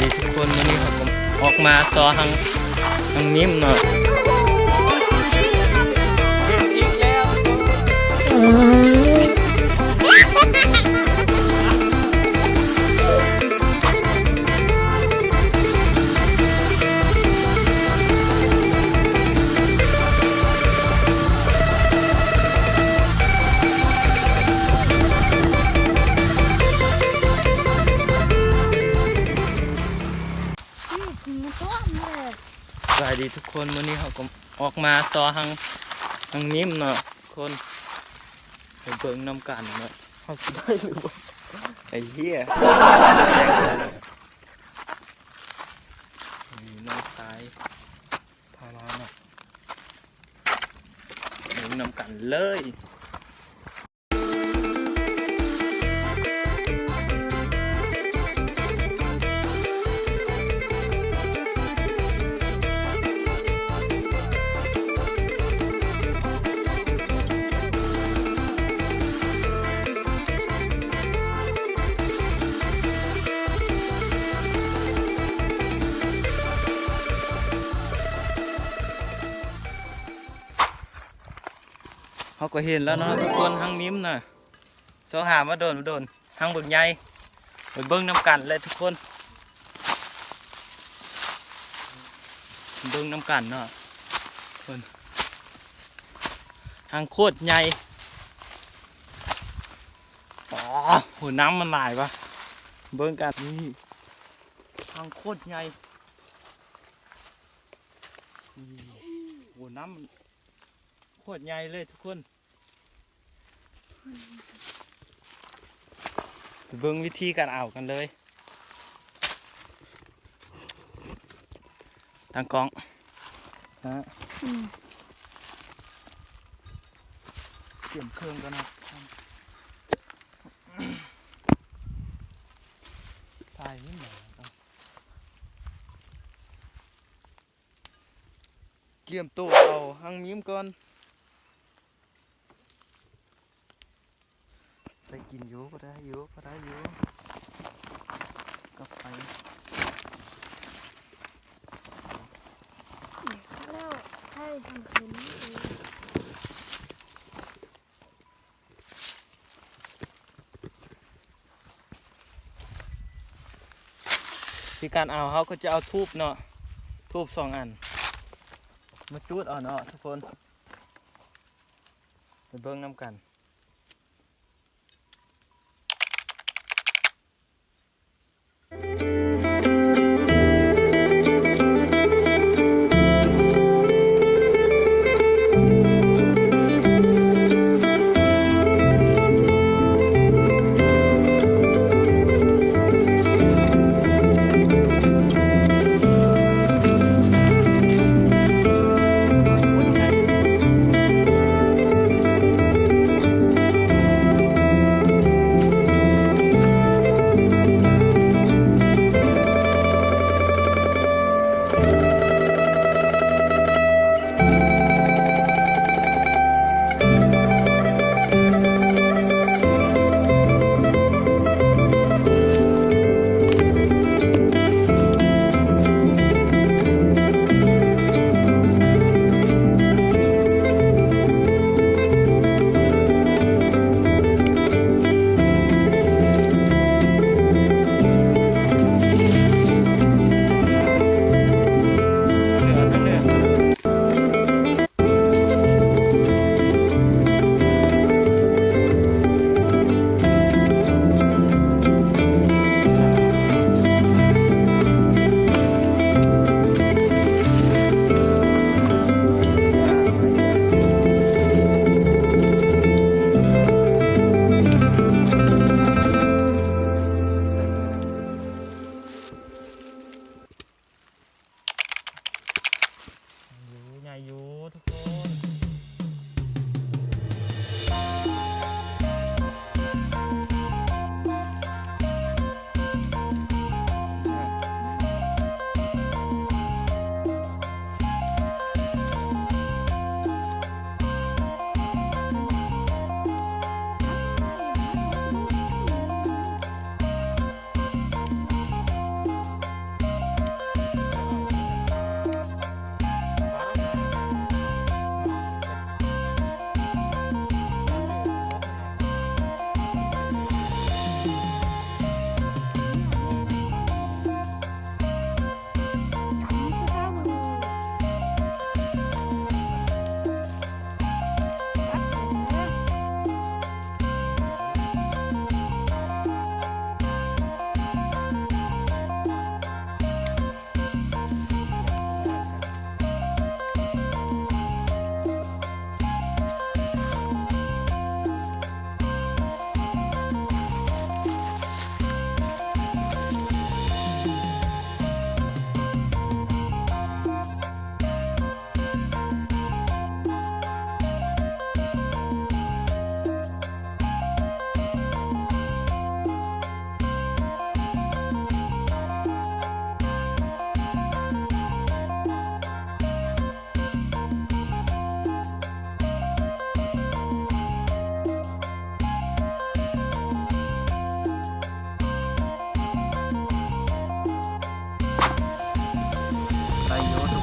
ນີ້ທຸກຄົນ ມື້ນີ້ເຮົາກໍອອກມາຕໍ່ຮັງ ຮັງມິມເນາະ. ສະບາຍດີທຸກຄົນ ມື້ນີ້ເຮົາກໍອອກມາຕໍ່ຮັງ ຮັງມິມເນາະທຸກຄົນ ໄປເບິ່ງນຳກັນເນາະ ເຮົາຊິໄດ້ຫຼືບໍ່ ໄອ້ເຫ້ຍ. ນີ້ນ້ອງຊາຍພາມາເນາະ ເບິ່ງນຳກັນເລີຍ. ເຮົາກໍເຫັນແລ້ວເນາະທຸກຄົນ ຮັງມິມນະ ຊອກຫາມາດົນໆ ຮັງບັກໃຫຍ່ ໄປເບິ່ງນຳກັນແຫຼະທຸກຄົນ ເບິ່ງນຳກັນເນາະ ເບິ່ງ ຮັງໂຄດໃຫຍ່ ອໍ ໂຫ ນ້ຳມັນຫຼາຍວະ ເບິ່ງກັນ ນີ້ ຮັງໂຄດໃຫຍ່ ນີ້ ໂຫ ນ້ຳໂຄດໃຫຍ່ເລີຍທຸກຄົນ. ໄປເບິ່ງວິທີການເອົາກັນເລີຍ ຕັ້ງກ້ອງ ຮະ ອືມ ກຽມເຄື່ອງກ່ອນເນາະ ຖ່າຍໃຫ້ໝໍກ່ອນ ກຽມໂຕເອົາຮັງມິມກ່ອນ. ໄດ້ກິນຢູ່ ພໍໄດ້ຢູ່ ພໍໄດ້ຢູ່ ກັບໄປ ແລ້ວໃຫ້ທາງຄືນນີ້ເອງ ທີ່ການເອົາ ເຮົາກໍຈະເອົາທູບເນາະ ທູບສອງອັນ ມາຈູດເອົາເນາະທຸກຄົນ. ໄປເບິ່ງນຳກັນ.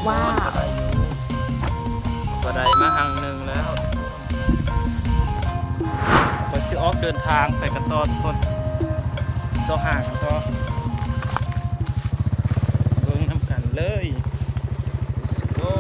ວ່າ ກໍໄດ້ມາຮັງໜຶ່ງແລ້ວ ກໍຊິອອກເດີນທາງໄປກັນຕໍ່ທຸກຄົນ ຊອກຫາກັນຕໍ່ ເບິ່ງນຳກັນເລີຍ. Let's go.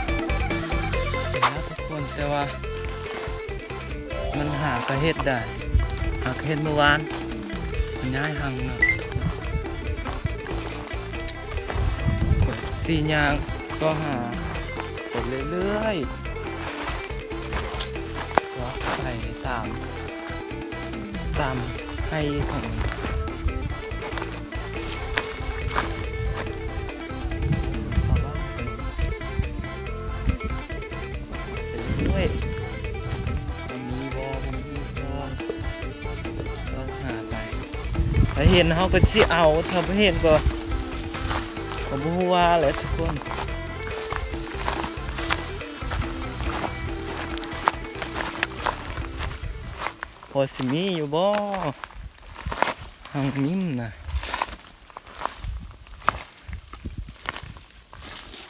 ເຫັນແລ້ວທຸກຄົນ ແຕ່ວ່າມັນຫາກະເຮັດໄດ້ ຫາກະເຮັດມື້ວານ ມັນຍ້າຍຮັງເນາະ. ຊິຍ່າງຊອກຫາໄປເລື້ອຍໆ ເລາະໄປຕາມ ຕາມໄຮ່ຂອງ ຊາວບ້ານເພິ່ນ ເລື້ອຍໆ ມັນມີບໍ່ ມັນມີບໍ່ ຊອກຫາໄປ ຖ້າເຫັນເຮົາກໍຊິເອົາ ຖ້າບໍ່ເຫັນກໍ ກໍບໍ່ຮູ້ວ່າແຫຼະທຸກຄົນ ພໍຊິມີຢູ່ບໍ່ ຮັງມິມນະ.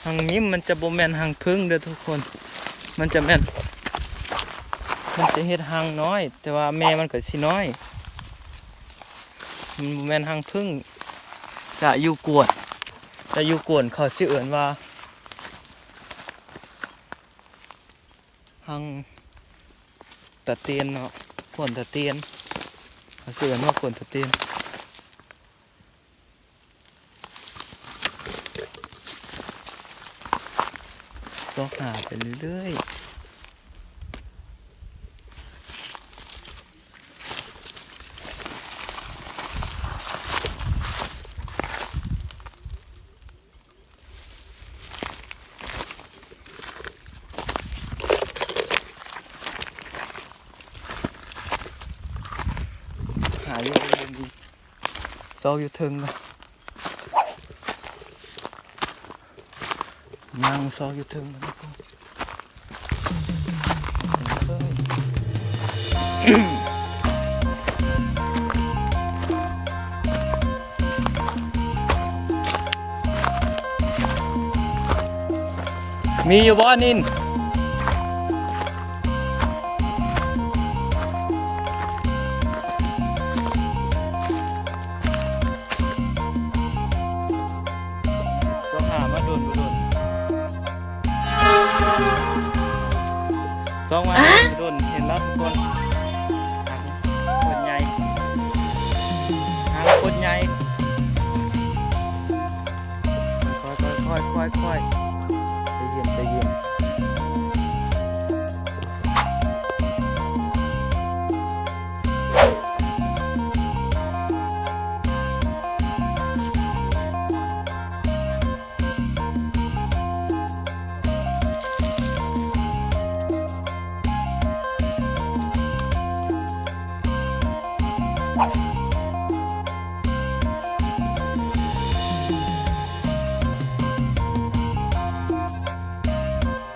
ຮັງມິມມັນຈະບໍ່ແມ່ນຮັງເຜິ້ງເດີ້ທຸກຄົນ ມັນຈະແມ່ນ ມັນຈະເຮັດຮັງນ້ອຍ ແຕ່ວ່າແມ່ມັນກໍຊິນ້ອຍ ມັນບໍ່ແມ່ນຮັງເຜິ້ງ ຈະຢູ່ກວນ ຈະຢູ່ກວນ ເຂົາຊິເອີ້ນວ່າ ຮັງຕາເຕນເນາະ ກວນຕາເຕນ ເຂົາຊິເອີ້ນວ່າກວນຕາເຕນ. ຊອກຫາໄປເລື້ອຍໆ. ຫາຢູ່ ຊອກຢູ່ເທິງ ຍ່າງຊອກຢູ່ເທິງ ມີຢູ່ບໍ່ນິນ? ຊອກຫາມາດົນບໍ່ດົນ ຊອກມາ ອ່ະ ດົນ ເຫັນແລ້ວທຸກຄົນ ຫາງໂຄດໃຫຍ່ ຫາງໂຄດໃຫຍ່ ຄ່ອຍໆ ຄ່ອຍໆ ຄ່ອຍໆ ໃຈເຢັນ ໃຈເຢັນ. ເ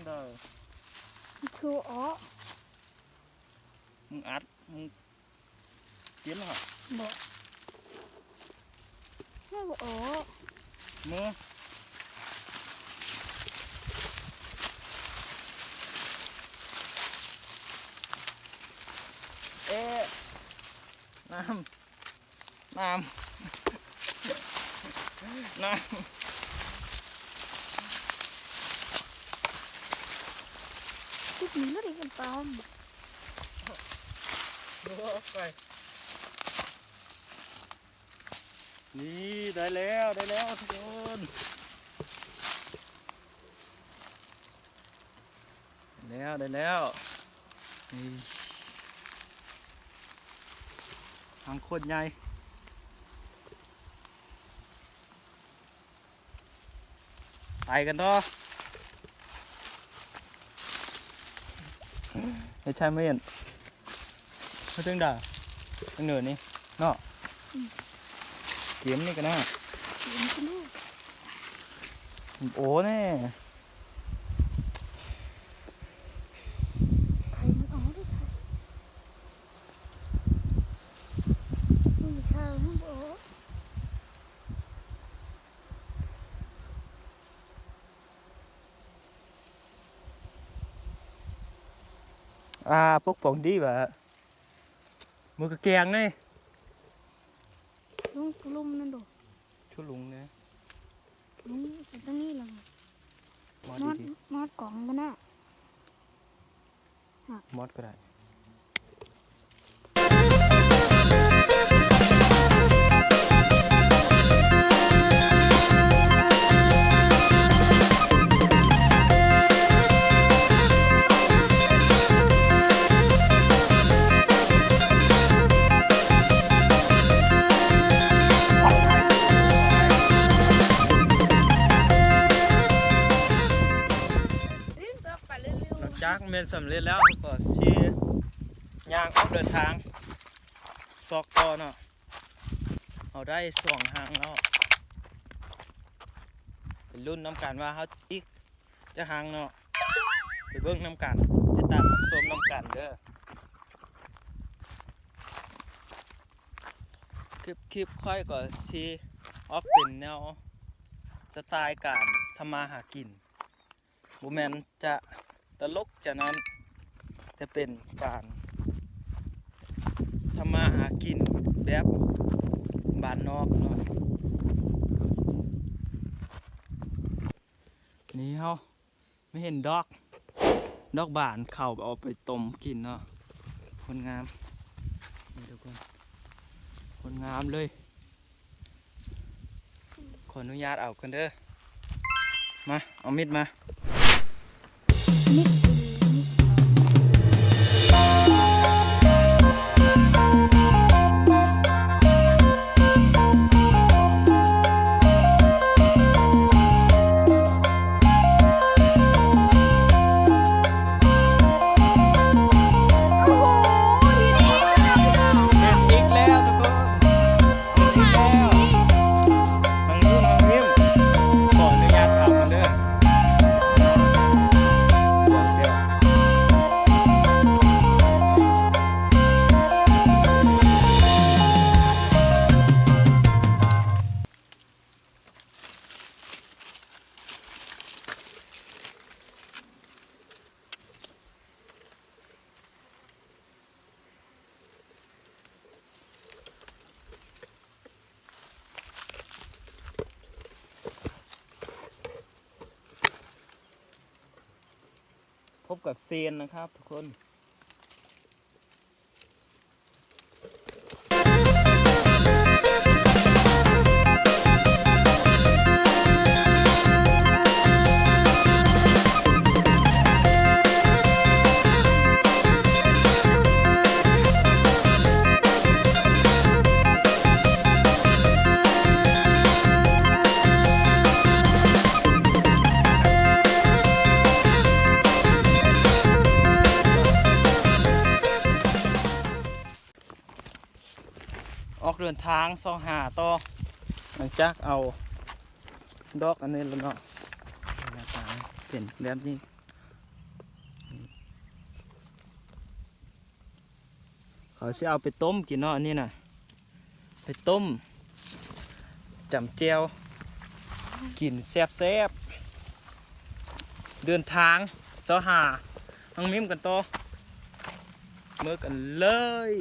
ເດີ ຄືອອກ ມຶງອັດ ມຶງ ເຈັບແລ້ວຫວາ? ບໍ່ ມັນບໍ່ອອກ ເມືອ ເອະ ນ້ຳ ນ້ຳ ນ້ຳ ຈຸດນີ້ລະເດ້ ປາມ ໂອ້ຍ ນີ້ ໄດ້ແລ້ວ ໄດ້ແລ້ວທຸກຄົນ. ໄດ້ແລ້ວ ໄດ້ແລ້ວ ນີ້ ຫາງໂຄດໃຫຍ່ ໄປກັນຕໍ່ ເຮັດໃຊ່ເໝັ້ນ. ເຮັດຈັ່ງໃດ ຈັ່ງເດີນີ້ເນາະ ອືມ ເກມນີ້ກໍໜ້າ ເກມນີ້ ໂອ້ແນ່ ໄຂ່ມັນອອກເດ້ ໄຂ່ ນີ້ ໄຂ່ມັນບໍ່ອອກ. ອ່າ ປົກປ້ອງດີວ່າ ມື້ກະແກງເດ້ ລົງທຸລຸມນັ້ນໂດ ທຸລຸງເດ້ ລົງໄປຕົງນີ້ລະ ມອດ ມອດ ດີໆ ມອດກອງກັນນະ. ຮອດກໍໄດ້. ຫຼັງຈາກແມ່ນສຳເລັດແລ້ວ ເຮົາກໍຊິຍ່າງອອກເດີນທາງຊອກຕໍ່ເນາະ. ເຮົາໄດ້ສອງຮັງແລ້ວ ໄປລຸ້ນນຳກັນວ່າເຮົາຊິອີກຈັກຮັງເນາະ ໄປເບິ່ງນຳກັນ ຕິດຕາມຮັບຊົມນຳກັນເດີ. ຄລິບ ຄລິບຂ້ອຍກໍຊິອອກເປັນແນວສະໄຕການທຳມາຫາກິນ. ບໍ່ແມ່ນຈະຕະຫຼົກຈະນັ້ນ ຈະເປັນການທຳມາຫາກິນແບບບ້ານນອກເນາະ. ນີ້ເຮົາມາເຫັນດອກ ດອກບານເຂົາເອົາໄປຕົ້ມກິນເນາະ ໂຄດງາມ ນີ້ທຸກຄົນ ໂຄດງາມເລີຍ. ຂໍອະນຸຍາດເອົາກ່ອນເດີ ມາ ເອົາມີດມາ. ເຮັດອີກແລ້ວທຸກຄົນ ເຮັດອີກແລ້ວ ນ້ອງຍິ້ມ ນ້ອງຍິ້ມ ຂໍອະນຸຍາດເອົາກ່ອນເດີ ດຽວ ດຽວ. ພົບກັບເຊນນະຄັບທຸກຄົນ. ອອກເດີນທາງຊອກຫາຕໍ່ ຫຼັງຈາກເອົາດອກອັນນີ້ແລ້ວເນາະ ໜ້າຕາເປັນແບບນີ້. ເຮົາຊິເອົາໄປຕົ້ມກິນເນາະ ອັນນີ້ນະ ໄປຕົ້ມ ຈ້ຳແຈ່ວ ກິນແຊບໆ. ເດີນທາງຊາວຫ້າ ນ້ອງມິມກັນຕໍ່ ເມືອກັນເລີຍ.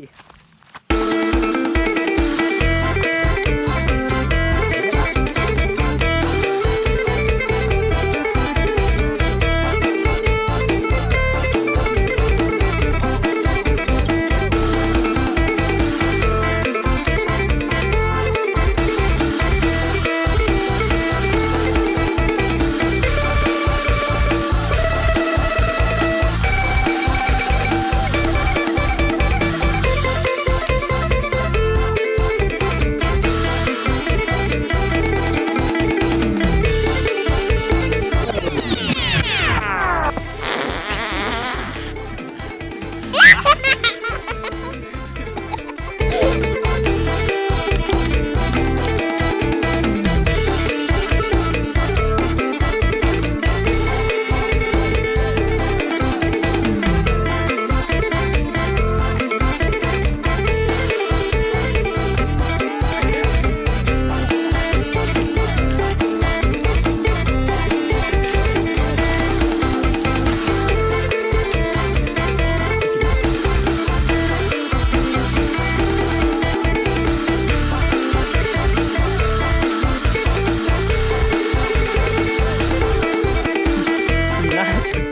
ສີໜ້າຈົນ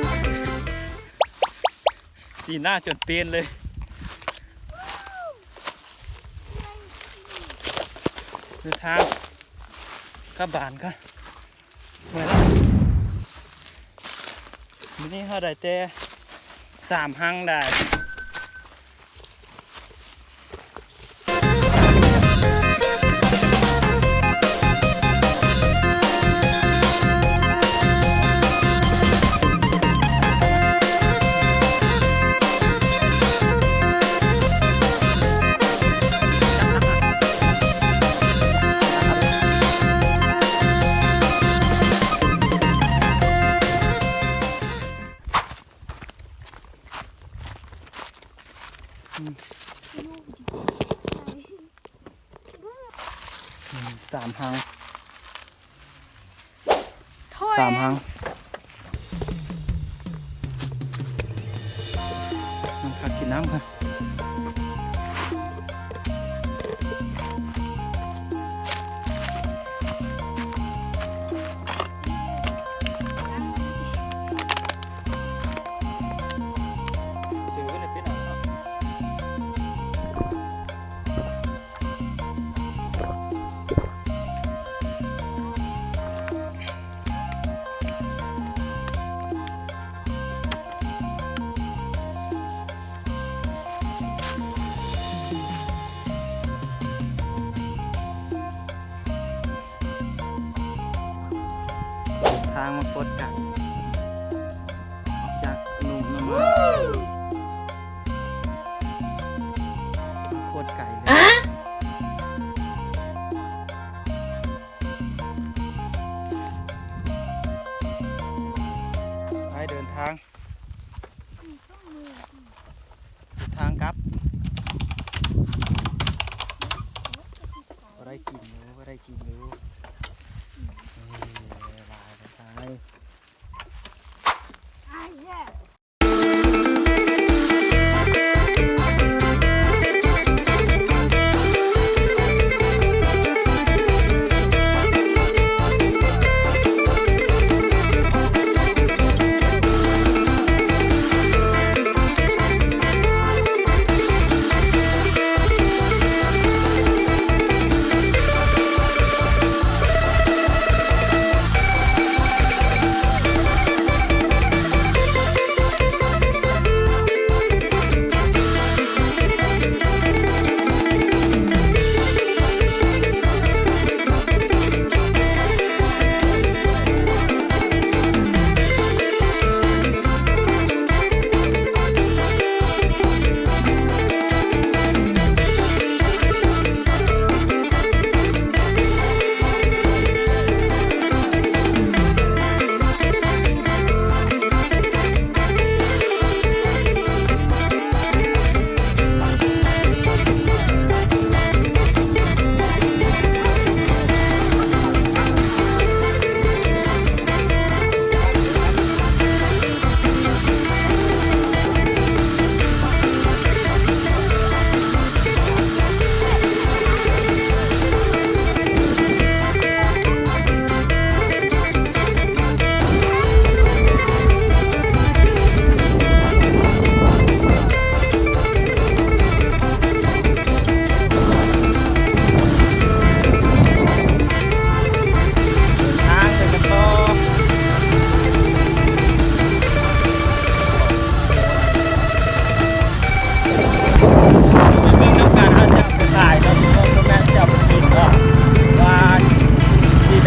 ສີໜ້າຈົນປ່ຽນເລີຍ. ເດີນທາງກັບບ້ານກ່ອນ. ເມື່ອຍແລ້ວ ມື້ນີ້ເຮົາໄດ້ແຕ່ສາມຮັງໄດ໋. ສາມຮັງ ສາມຮັງ. ນັ່ງພັກກິນນ້ຳກ່ອນ. ທາງມາປົດກະ ອອກຈາກໜຸ່ມນຳມາ ໂຄດໄກເລີຍ. ໄປເດີນທາງ ເດີນທາງກັບ. ບໍ່ໄດ້ກິນຢູ່ ບໍ່ໄດ້ກິນຢູ່ ເອີ ຫຼາຍ ຫຼາຍ.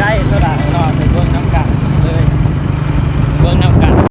ໄດ້ໂຊດາ